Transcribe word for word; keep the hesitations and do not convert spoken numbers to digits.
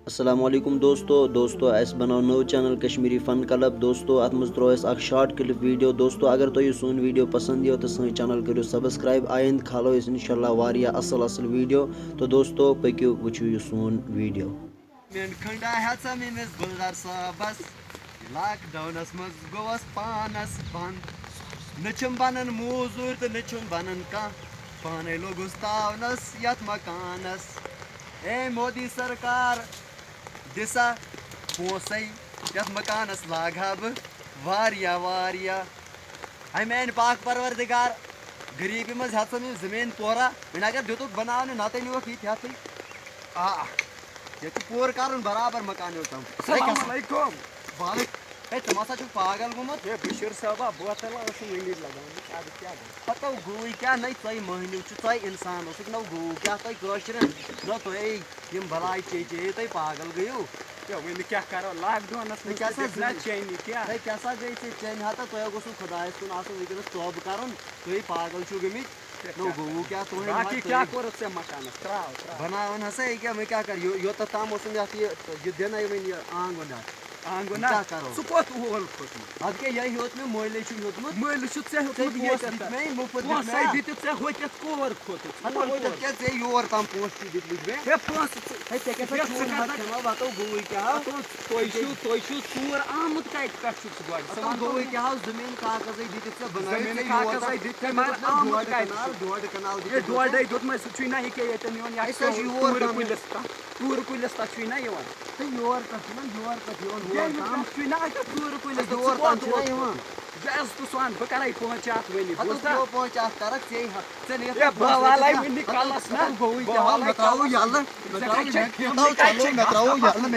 السلام علیکم دوستو۔ دوستو، اسہِ بنٲو نٔو چینل کشمیری فن کلب۔ دوستو، اتھ منٛز ترٲو اسہِ اکھ شارٹ کلپ ویڈیو۔ دوستو، اگر تۄہہِ یہِ سون ویڈیو پسند یِیو تہٕ سٲنۍ چینل کٔرِو سبسکرائب۔ آیندٕ کھالو أسۍ انشاءاللہ واریاہ اصل اصل ویڈیو۔ تہٕ دوستو، پٔکِو وٕچھِو یہِ سون ویڈیو۔ مین کھنڈا ہیژم أمِس گُلزار صٲبس۔ لاک ڈاونس منٛز گوٚوس پانس بند۔ نہ چھُم بنان موزوٗر تہٕ نہ چھُم بنان کانٛہہ۔ پانے لوٚگُس تاونس یتھ مکانس۔ اے مودی سرکار، دِسا پونٛسَے، یَتھ مکانَس لاگہٕ ہا بہٕ واریاہ، واریاہ۔ اے میٛانہِ پاک پروردگار، غریٖبی منٛز ہٮ۪ژٕم یہِ زٔمیٖن پورہ، وۄنۍ اگر دِتُکھ بناونہٕ، نَتہٕ نیوٗکھ یہِ تہِ ہٮ۪تھٕے۔ آ، ییٚتہِ چھُ پوٗرٕ کَرُن برابر مکان یوٚتام۔ السلام علیکم۔ وعلیکم۔ ہے، ژٕ ما سا چھُکھ پاگل گوٚمُت؟ ہے، بشیر صٲبا، بوتل ٲسٕم وٕنی لگاونٕچ، اَدٕ کیٛاہ گوٚو؟ ہتو گوٚوٕے کیٛاہ، نَے ژَے مٔہنیوٗ چھُ، ژَے اِنسان اوسُکھ، نہ گوٚو کیٛاہ تۄہہِ کٲشرٮ۪ن، نہ تۄہے یِم بلاے چے چے تۄہہِ پاگل گٔیِو۔ ہے، وۄنۍ کیٛاہ کرو؟ لاک ڈاونس منٛز کیٛاہ تہِ سا دِکھ نا زندگی؟ چینی کیٛاہ؟ ہے، کیٛاہ سا گٔے ژےٚ چینہِ ہتہ؟ تۄہہِ گوٚژھوٕ خۄدایَس کُن آسُن وٕنکیٚنَس توبہٕ کرُن، تُہۍ پاگل چھِو گٔمٕتۍ۔ ہے، نہ کیٛاہ گوٚوٕ کرو؟ کیٛاہ تۄہہِ باقٕے وَنہٕ کیٛاہ تُہۍ؟ کوٚرُتھ ژےٚ مکانس؟ ترٛاو، ترٛاو۔ بناوان ہسا ییٚکیٛاہ وۄنۍ کیٛاہ کر، یو-، یوٚتتھ تام اوسُم یَتھ یہِ، یہِ دِنَے وۄنۍ یہِ آنٛگُن اَتھ۔ آنٛگُن وۄنۍ نا؟ کیٛاہ کرو؟ ژٕ کوٚت اوٗل کھوٚتمُت؟ اَدٕ کیٛاہ یِہوٚے ہیوٚت مےٚ مٲلۍ چھُ ہیوٚتمُت۔ مٲلۍ چھُ ژےٚ ہیوٚتمُت ژےٚ ییٚتٮ۪تھ۔ پونٛسہٕ دِتۍ مےٚ، مُفت دِتۍ پونٛسَے مےٚ۔ دِتِتھ ژےٚ ہوٚتٮ۪تھ کور کھوٚتُتھ؟ ہَتہٕ کور ہوٚتٮ۪تھ کھوٚتُتھ؟ کیٛاہ ژےٚ یور تام پونٛسہٕ تہِ دِتمٕتۍ مےٚ؟ ہے، پونٛسہٕ ژٕ ہے، ژےٚ کیٛاہ سا یَتھ ژٕ چھُ کَران؟ ہَتھ کھٮ۪وان، وَتو گوٚوٕے کیٛاہ ہا؟ ہَتو، تُہۍ چھِو، تُہۍ چھِو ژوٗر آمُت کَتہِ پٮ۪ٹھ چھُکھ ژٕ گۄڈٕ؟ ژٕ ہَتو وَن تہٕ گوٚوٕے مےٚ۔ کیٛاہ ہا؟ زٔمیٖن کاغذَے دِتِتھ ژےٚ بَنٲوِتھ زٔمیٖن ژےٚ یور کاغذَے تام۔ دِتِتھ ژےٚ، مگر ژےٚ آمُت ڈۄڈ کَتہِ کَنال، چھُکھ؟ ڈۄڈ کَنال ہے، دِتِتھ ژےٚ۔ ڈۄڈَے دیُتمُت مےٚ، سُہ چھُے نہ یہِ کیٛاہ ییٚتٮ۪ن یِوان، یَتھ ہے، سُہ حظ چھُ یور ژوٗرِ تام۔ کُلِس تام، ژوٗرِ کُلِس تام چھُے نہ یِوان۔ ہے، یور کَتھ چھُنہ، یور کَتھ یِوان، ہور ییٚمہِ تام؟ پٮ۪ٹھ چھُے نہ اَتہِ ژوٗرِ کُلِس، ژٕ یور ژٕ تام کوٚت چھُنہ ووتمُت؟ یِوان؟ بے عزتہٕ سان، بہٕ کَرَے پٲنٛچہِ اَتھ وٕنی، ہتو بوٗزتھا؟ کیٛاہ پٲنٛچہِ اَتھ کَرَکھ ژے ہا؟ ژےٚ نہٕ یَتھ ہے، بہٕ پٲنٛژھ والَے رۄپیہِ وٕنہِ تہِ۔ کَلَس نہ، ہتو گوٚوُے بہٕ کیٛاہ ہا؟ والَے مےٚ ترٛاوو کَلَس۔ یَلہٕ، مےٚ ژےٚ ترٛاوو، کَتہِ مےٚ چھےٚ، مےٚ مےٚ ترٛاوو کَتہِ یَلہٕ، چھےٚ مےٚ ترٛاوو یَلہٕ، مےٚ